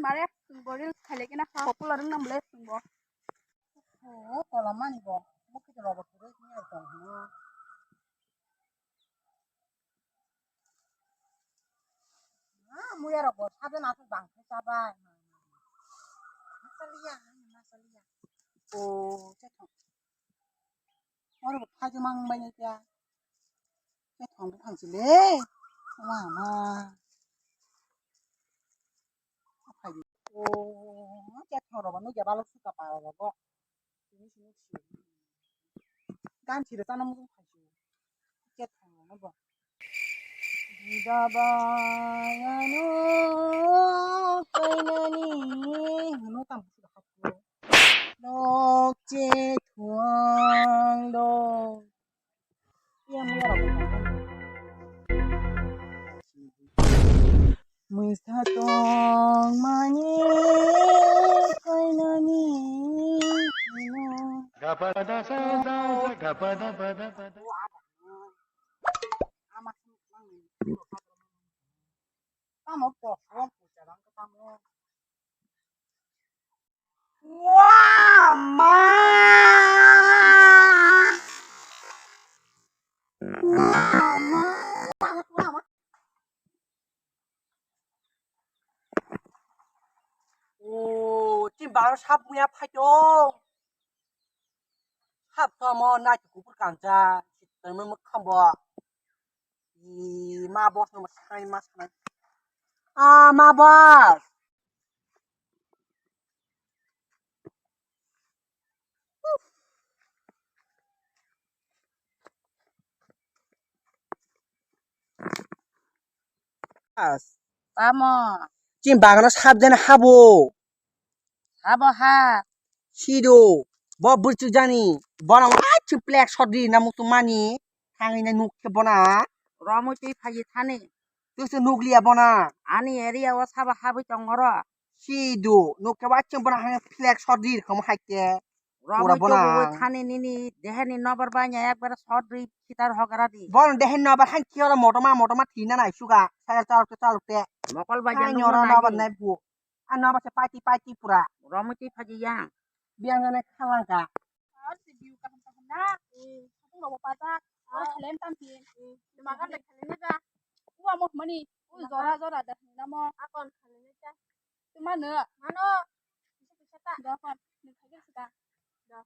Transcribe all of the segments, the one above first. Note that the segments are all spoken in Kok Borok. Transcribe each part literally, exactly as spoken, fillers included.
Mare chwng bo reels khailai khe na kha popular wng nang bwle chwng bo. O kolamani bo. Mukti rogo phuru ni tong hino. Ah, muya rok bo sabe na tu bang khe chabai. Masaliya, masaliya. O, chethong. Oro bo phai mang bai ni kya. Chethong bu thang chile. Wa ma. Phai di. O, chethong rok bo nugya balok suka pa rok bo. Sini sini si. Gan chire chana muchung phai si. Chethong rok bo. Dabayano kainani hino tam busu da happo. Nok che thuang do. Iya muya rok. Mwisa tong mani kainani hino. Tamo kok kok pucha rang ka tamo. Wa ma. Wa ma. O, chini bagwi sap muya phaito. Sap to mo nai kubur kanja. Sitengma mukhambo. I ma boss no sai ma sai. Ah, ma boss. Tamo. Chini bagano sap jani habo. Habo ha. Sido. Bo burchuk jani. Bono wa chi plek sodri na mutu mani. Thangwi na nuk khe bona. Romwi twi phaji thani. Twi se nuk liya bona. Ani area o sabo habwi tong oro. Sido. Nuk khe wa chi bona hang plek sodri khamo hai khe. Romwi pura bona. Tubuwi thani nini deheni nobar banya ekbare sodri khitar hogra di. Bon deheni nobar han khe oro motoma motoma thina nai suga. Sagar chalok te chalok te. Mokol bai jan noro nobar nai bu. Ano abo se paiti paiti pura. Romwi twi phaji yang. Biyang jani khalangka. Ar si biu kaham kaham na. Satung rogo pata. Ar khalen tam pin. Makan de khalen na ka. Uwa mo mani. Ui jora jora da na mo. Akon khalen na ka. Tuma no. Mano. Bisa bisa ta. Dokon. Ni khalen sita. Do.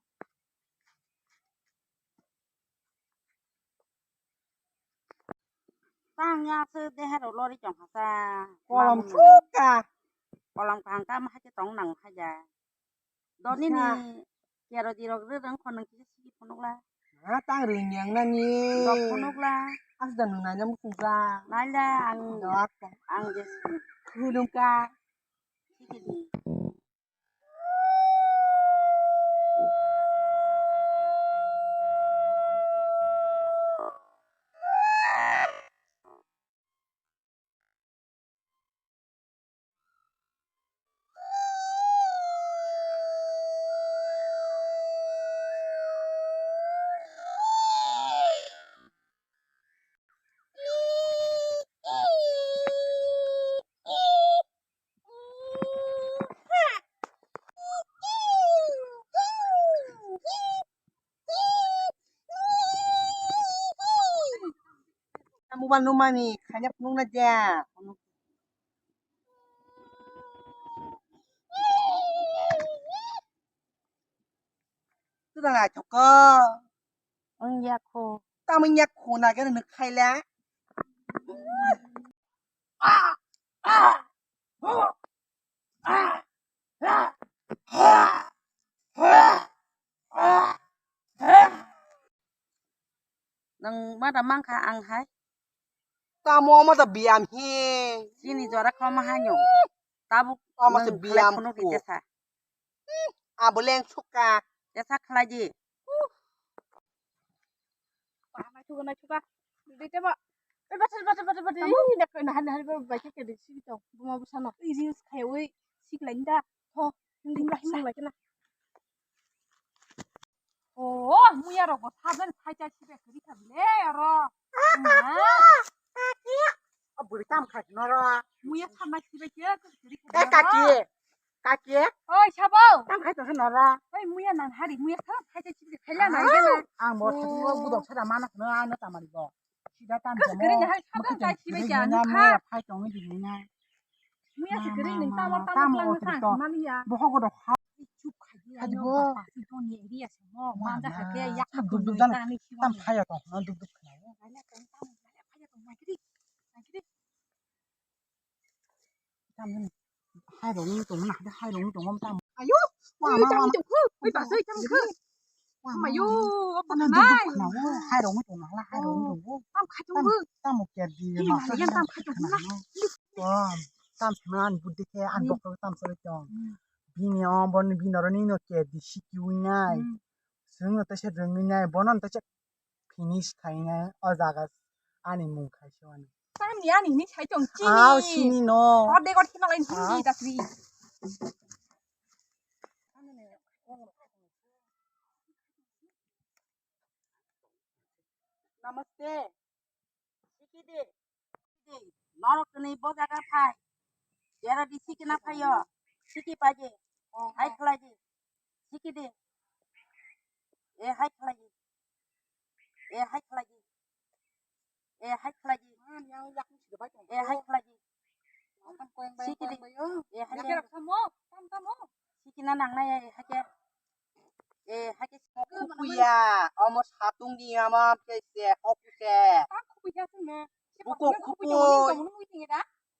Tang ya se dehe ro lori chong hasa. Kolam suka. Kolam kaham kaham hai khe tong nang kha ya. Doni ni kero di rok re rang khon nang kisa sigi phunuk la. Ha tang ring yang nani. Dok phunuk la. As dan nung nanya mukhung ja. Nai la ang. Dok. Ang je. Khulum ka. Sigi di. Mobile numani khaina phunukna de. Tudang ai thoko. Wngya kho. Tamo wngya kho na gana nuk khaila. Nwng ma da mang kha ang hai. Tamo ma da biyam hi. Chini jora kho ma hanyo. Tabuk tamo se nwng biyam khlai phunuk kho. Abo leng suka. Tesa khlai di. Ba, naithogo, naithogo. Dite ba. Oi, bata, bata, bata, bata. Tamo? Ih, nak, nahar, nahar, ba, ba, khe, khe, sigi tong. Buma bwsano. Ih, reels khaiwi siklai da. Tho, hindi himla, himla. Siklai kena. Oh, muya rok bo saben phai chai sibe khri kha bile aro. Ma. O bwrwi tam khai noro. Muya thamma sibai khe, kiri kiri. Eh, kaki. Kaki. Oi, sabo. Tam khai tongsa noro. Oi, muya nang hari, muya thamma khai tongsa sibai khaila nang gana. Ang bo thani o budok sara mana khno ano tamari bo. Sida tam jamo. Kiri nang hari sabo khai sibai khe ano kha. Muya phai tong di nai. Muya se kiri nang tamo tamo tamo lang sang maliya. Bo hogo do kha. Chup khai di. Ani bo. Pasi to ni area se mo. Manja kha ke yak duk duk jana. Tam khaya to. Duk duk khaya. Hairok wng tongmani, hairok wng tongmani tamo. Ayo, wama, wama. Oi, basai, tamo khe. Wama, wama. Ayo, obo tamo nai. Duk duk khna o, hairok wng tongmani, hairok wng tongo. Tam khai tongo. Tam, tamo kerdi, ih, ma masa yang tam khai tongo na. Tam, tam khna ani buddi khe, ani bokol tam sori tong. Hmm. Bini o, boni, bini oro nini no kerdi siki wi nai. Hmm. Chwng no teisa rwngwi nai, bono no teisa finish khainai o jaga ani mung khaisani. Tamni ani hinwi sai tong chini. Aw, sini no. Orde gor khima lai hinwi da twi. Namaste. Siki di. Norok tini bo jaga phai. Jera di siki na phaio. Siki paji. Hai khlai di. Siki di. E hai khlai di. E hai khlai di. E hai khlai di. E hai khlai di. Siki di. E hai di. Siki na nang na e hai ke. Eh, hake kupuya, omo satung ni ama ke se, hoku se. Buko kupui.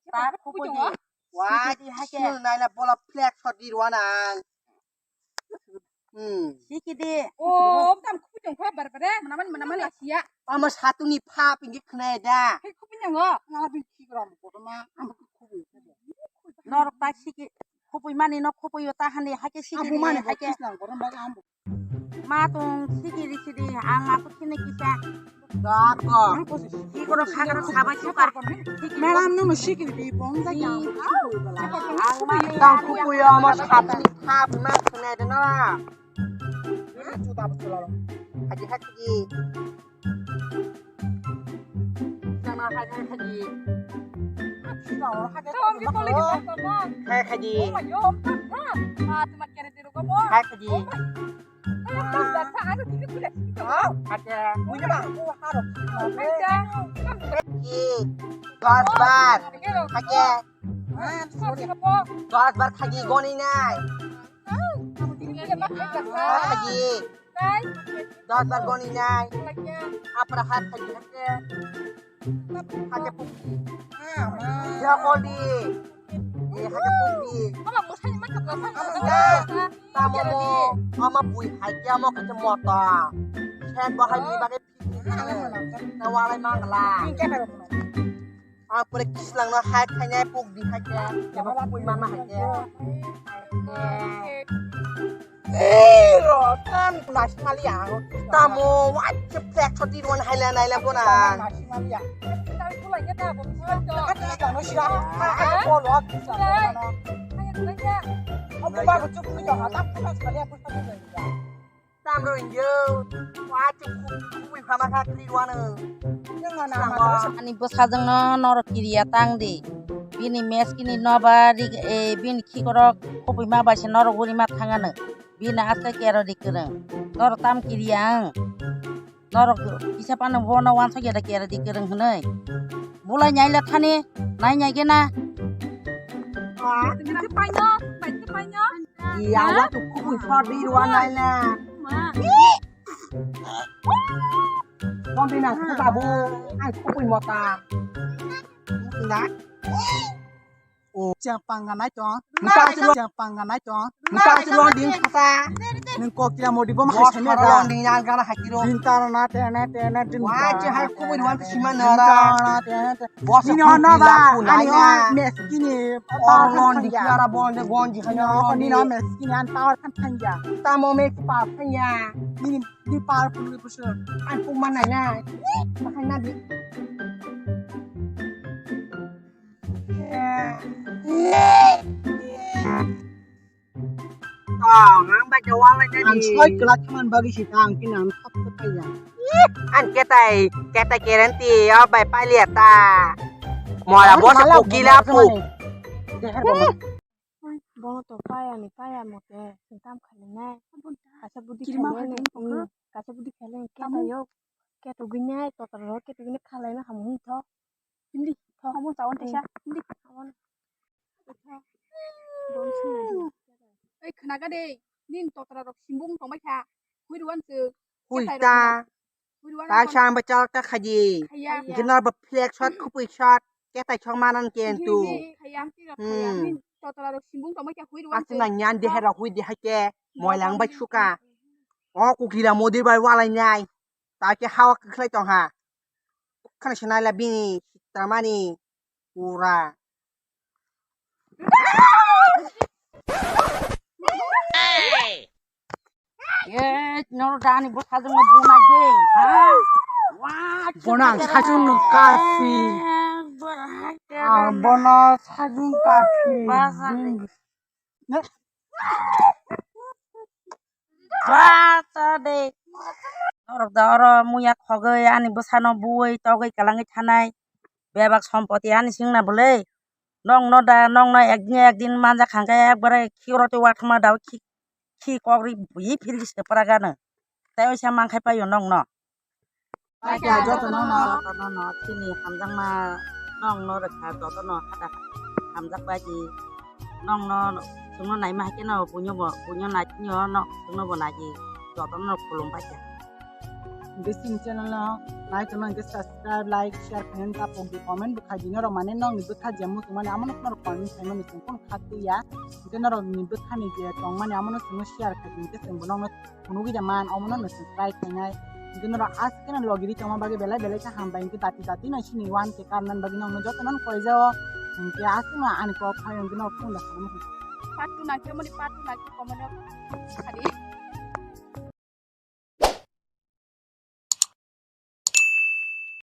Ta kupui. Wadi hake. Nai na bola flex hot di ruana. Hmm. Siki de. Oh, tam kupui tong kha bar bar. Mana man, mana man asia. Omo satung ni pha pingi khna da. Hei kupui nang o. Ngala bin ki gram ko ma. Norok ta siki kupui mani no kupui ta hani hake siki. Abu mani hake. Ma tong siki risi di, ang aku sini kisa. Dako. Ikoro khagro sabai suka. Madam, no mo siki di bong da ya. Ang mani tang kupuyo mo sap sap ma sene de no. Ini juta betul lo. Haji haji. Sama haji haji. Hai haji. Hai haji. Haji. Dos bar. Haji. Dos bar haji goni nai. Haji. Dos bar goni nai. Apra hat haji hake. Hake pukti. Ya kodi. Eh, hake pukti. Tamo mo, ama bui hake amo kake mota. Sen bahai ni bage. Na walai mangla. Apre kislang no hai khainai puk di hai ke. Jaba pui mama hai ke. Eh, ro, tam nasi mali ang. Tamo, wajib tek soti ruan hai la nai la bona. Nasi mali ang. Kati ka no sila. Aku polo aku sila. Aku baru cukup ni jangan tak nasi mali aku satu. Tamro injo, wati kubui phama kha khri wano. Ani bwsajwkno norok kiriya tang di. Bini meskini nobar, eh, bini khikorok khopima bai se norok uri ma thangano. Bini aska kero di kwrwng. Norok tam kiriya ang. Norok kisa phano bono wansok ya da kero di kwrwng hwnwi. Bulai nai le thani, nai nai gena. Paino, paino, paino. Iya, watu kubui sor di ruan nai le. Ma. Tong di na, babu, ang kubui mota. Na. O. Chang pangga nai tong. Mita chulo. Chang pangga nai tong. Mita chulo ding kata. Nung kok kira modi bom hai sene da. Ding yang gana hakiro. Bintara na te na te na ding. Wah, je hai kubui ruan te sima na ra. Bintara na te na te. Bos ini hono ba, ani ho meskini power kan thangya. Dikara bon de gon ji hanya. Ani ho meskini an power kan thangya. Tamo mek pa thangya. Ini di power pun ni pusu. An pun mana ya. Bahai na di. Tong, ang bai jawab lai tadi. Ang soi kelak teman bagi si tang kin ang thok thok ya. An ketai, ketai kerenti, oh bai paliata. Mora bosa pokila pu. Deher bo. Bono to paya ni paya mote, singtam khali nai. Kasa budi khali ni, kasa budi khali ni, keta yo, keta gini, totor ro, keta gini khalai na hamu tho. Hindi, tho. Hamu tawon tesa, hindi. Tawon. Ei, khnaga de, nin totra rok simbung tongbai kha. Hui ruan se. Hui ta. Kaisa ang bai chalok ta khaji. Khaya. Hingke nor bo flex shot, khupui shot, ketai sok manan kentu. Khaya, khaya. Hmm. Totra rok simbung tongma kya hui rwan. Asina nyan dehe rok hui deha ke, moilang bai suka. O kukira modir bai walai nai. Ta ke hawa kwkhlai tong ha. Khana sinai la bini, tamani, pura. Hey! Ye, noro dani bo sajung no bona je, ha? Wah, bona sajung no kasi. Ah, bona sajung kasi. Basa de. Basa de. Norok da oro muya khogoi ani bwsano buwi togwi kwlangwi thanai. Bebak sompoti ani singna bwle. Nokno da, nokno ekdin ekdin manja khangkhe ekbare khiro tei wathama da khi, khi kokri bui phirgi se paragano. Tei oisa mankhai paio nokno. Paikha jotono no, jotono no, chini hamjakma nokno rwkha, jotono hada hamjak bai di. Nokno chwngno naima hai kheno buino bo, buino nai kheno no chwngno bo nai di. Jotono no khulum paikha. Hingke chini channel no nai tongma hingke subscribe, like, share khaina ta pokdi, comment bo khaidi norok mane nokni bwkha je muchung mani amo no norok comment khaimani chwng phano kha twi ya. Hingke norok ni bwkha ni je tongmani amo no chwngno share khaidi hingke chwng bo nokno phunugwi da man omo no no chwng try khainai. Hingke norok aswk kheno logi ri tongma bagwi belai belai khe hambai hingke dati dati no chini one K karnan bagwi nokno jotono no koijao. Hingke aswk no ani kok phai hingke norok phone da khamu. Part two nangkhe mani part two nangkhe comment o khadi.